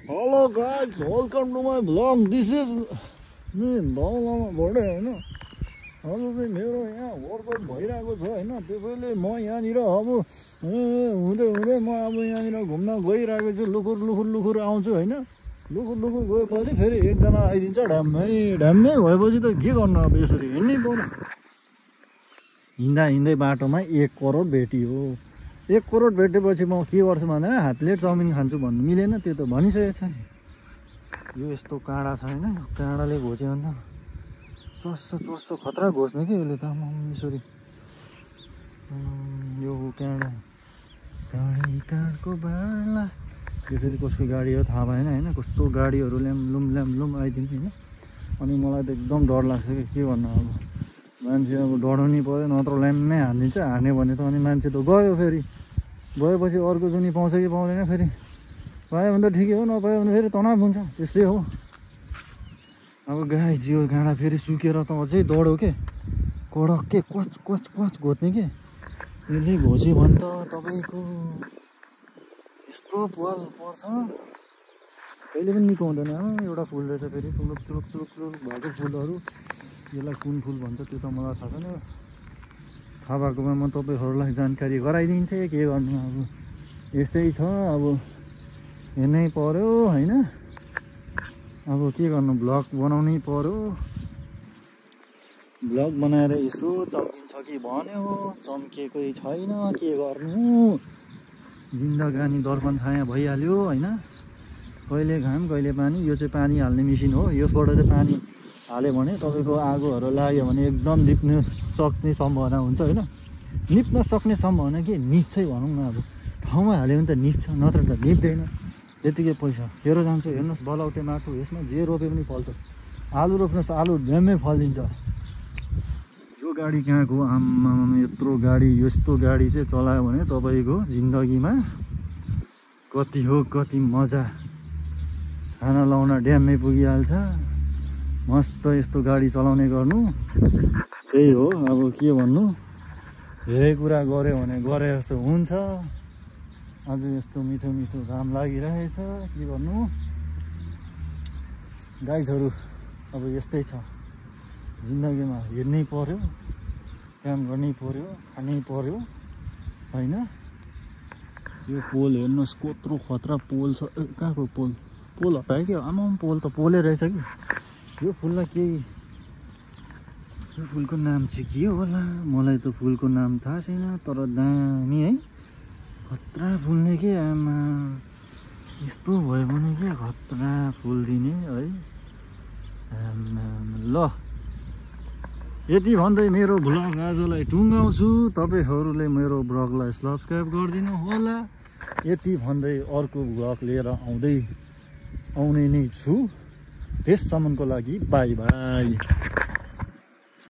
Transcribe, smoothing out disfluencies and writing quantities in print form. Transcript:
Hello guys, welcome to my vlog. This is me Daulama Bode हैन। आज चाहिँ मेरो यहाँ वर्कआउट भइरहेको छ हैन। त्यसैले म यहाँनिर अब हुँदै हुँदै म अब यहाँनिर घुम्न गइरहेको छु। लुखुर आउँछु हैन। लुखुर गएपछि फेरि एकजना आइदिन्छ ढ्याम्मै भएपछि त के गर्नु अब यसरी हिँड्नै पर्यो। हिँड्दै बाटोमा 1 करोड भेटियो। 1 करोड भेटेपछि म के गर्छु भन्दैन हाफ प्लेट चाउमिन खान्छु भन्नु मिलेन। त्यो त भनिसकेको छ नि। यो यस्तो काँडा छ हैन। काँडाले घोच्यो भने त चस्सो खतरा घोच्ने के यसले त यसरी। यो काँडको बाला यो फेरि कसको गाडी हो थाहा भएन हैन। कस्तो गाडीहरू ल्याम आइदिन्छ हैन। अनि मलाई त एकदम डर लाग्छ के गर्नु अब। मान्छे अब डराउनै पर्यो नत्र ल्याम्मै हानिदिन्छ। हान्यो भने त अनि मान्छे त गयो। फेरि गएपछि अर्को जुनी पाउँछ कि पाउँदैन। फेरि पायो भने त ठिकै हो नपायो भने फेरि तनाव हुन्छ। त्यस्तै हो। अब गाई जियो काँडा फेरि सुकेर त अझै दौड्यो के कडक के कच घोच्ने के यसले घोच्यो भने त तपाईँको यस्तो पाल पर्छ कहिले पनि निको हुँदैन। एउटा फुल रहेछ फेरि चुरुक भएको फुलहरू। यसलाई कुन फुल भन्छ त्यो त मलाई थाहा छैन। थाहा भएकोमा म तपाईँहरूलाई जानकारी गराइदिन्थेँ। के गर्नु अब यस्तै छ। अब हेर्नै पर्यो होइन। अब के गर्नु भ्लग बनाउनै पर्यो। भ्लग बनाएर यसो चम्किन्छ कि भन्यो चम्केकै छैन। के गर्नु जिन्दगानी दर्पण छाया भइहाल्यो होइन। कहिले घाम कहिले पानी। यो चाहिँ पानी हाल्ने मेसिन हो। यसबाट चाहिँ पानी हाल्यो भने तपाईँको आगोहरू लाग्यो भने एकदम निप्न सक्ने सम्भावना हुन्छ होइन। निप्न सक्ने सम्भावना के निप्छै भनौँ न। अब ठाउँमा हाल्यो भने त निप्छ नत्र त निप्दैन। यतिकै पैसा खेरो जान्छ। हेर्नुहोस् बलौटे माटो यसमा जे रोपे पनि फल्छ। आलु रोप्नुहोस् आलु ड्याम्मै फलिदिन्छ। यो गाडी कहाँको आम्मा यत्रो गाडी यस्तो गाडी चाहिँ चलायो भने तपाईँको जिन्दगीमा कति मजा। खाना लाउन ड्याम्मै पुगिहाल्छ। मस्त यस्तो गाडी चलाउने गर्नु त्यही हो। अब के भन्नु धेरै कुरा गऱ्यो भने गरे जस्तो हुन्छ। आज यस्तो मिठो घाम लागिरहेछ। के गर्नु गाइजहरू अब यस्तै छ जिन्दगीमा। हेर्नै पर्यो काम गर्नै पर्यो खानै पर्यो होइन। यो पोल हेर्नुहोस् कत्रो खतरा पोल छ। कहाँको पोल हटायो कि आमाम पोल त पोलै रहेछ कि। यो फुललाई केही यो फुलको नाम चाहिँ के होला। मलाई त फुलको नाम थाहा छैन तर दामी है खतरा फुल्ने के आमा। यस्तो भयो भने के खतरा फुल दिने है। ल यति भन्दै मेरो भ्लग आजलाई टुङ्गाउँछु। तपाईँहरूले मेरो भ्लगलाई सब्सक्राइब गरिदिनु होला। यति भन्दै अर्को भ्लग लिएर आउने नै छु। त्यससम्मको लागि बाई।